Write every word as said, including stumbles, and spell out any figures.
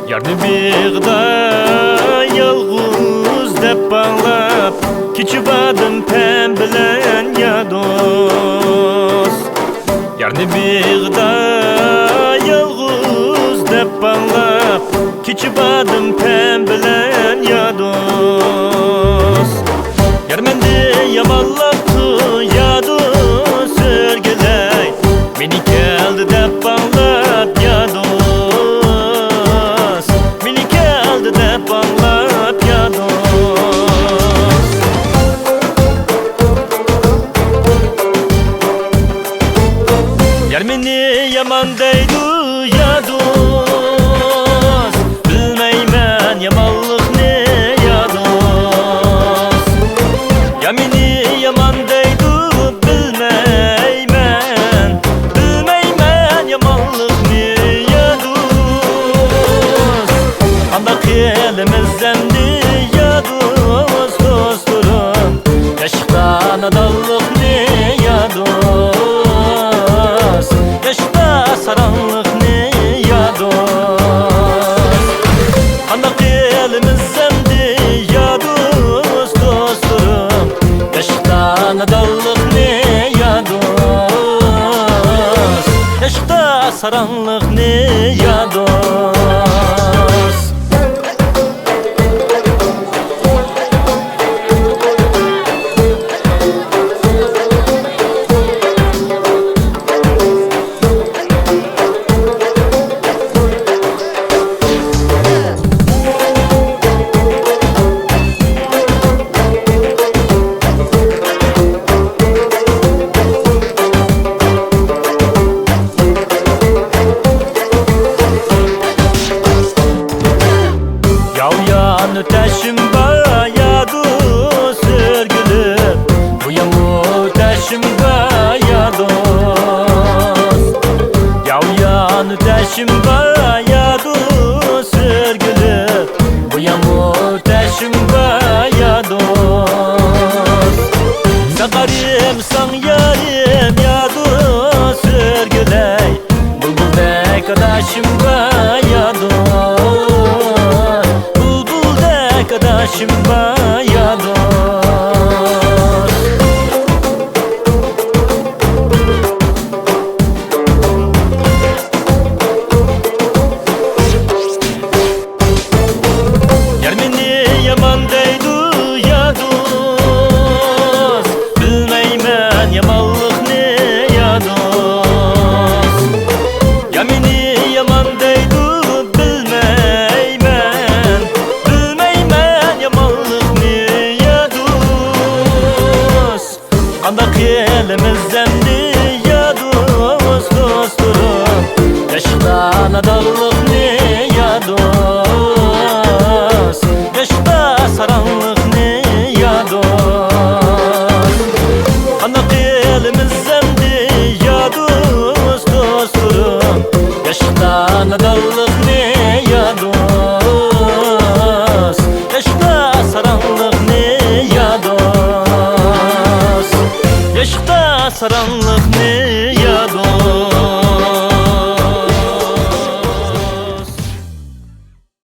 يارنى بېغىدا يالغۇز دەپ ئاڭلاپ، كېچىۋاتىمەن پەم بىلەن يا دوست. يارنى بېغىدا يالغۇز دەپ ئاڭلاپ، كېچىۋاتىمەن پەم بىلەن يا دوست. يار مەندە يامانلاپتۇ يا دوست، سۈرگۈلەي. مېنى كەلدى دەپ ئاڭلاپ يا دوست، مېنى كەلدى دەپ ئاڭلاپ يا دوست. يار مېنى يامان دەيدۇ يا دوست، بىلمەيمەن يامانلىقنى يا دوست. يا مېنى يامان دەيدۇ، بىلمەيمەن، بىلمەيمەن يامانلىقنى يا دوست. قانداق قىلىمىز ئەمدى يا دوست، دوستلىرىم؟ ياشلىقتا نادانلىقنى يا دوست، ياشلىقتا ساراڭلىقنى يا دوست. قانداق قىلىمىز ئەمدى يا دوست، دوستلىرىم؟ ياشلىقتا نادانلىقنى يا دوست، ياشلىقتا ساراڭلىقنى يا دوست. ياۋيان ئۆتەشىم بار يا دوست، سۈرگۈلۈپ، بۇيان ئۆتەشىم بار يا دوست. ياۋيان ئۆتەشىم بار يا دوست، سۈرگۈلۈپ، بۇيان ئۆتەشىم بار يا دوست. ساقارىم ساڭ يارىم يا دوست، سۈرگۈلەي. بۇلبۇلدەك ئاداشىم بار يا دوست، بۇلبۇلدەك ئاداشىم بار يا دوست. يار مېنى يامان دەيدۇ يا دوست، بىلمەيمەن يامانلىقنى يا دوست. يار مېنى يامان دەيدۇ، بىلمەيمەن، بىلمەيمەن يامانلىقنى يا دوست. قانداق قىلىمىز ئەمدى يا دوست، دوستلىرىم؟ ياشلىقتا نادانلىقنى يا دوست، ياشلىقتا ساراڭلىقنى يا دوست. قانداق قىلىمىز ئەمدى يا دوست، دوستلىرىم؟ ياشلىقتا نادانلىق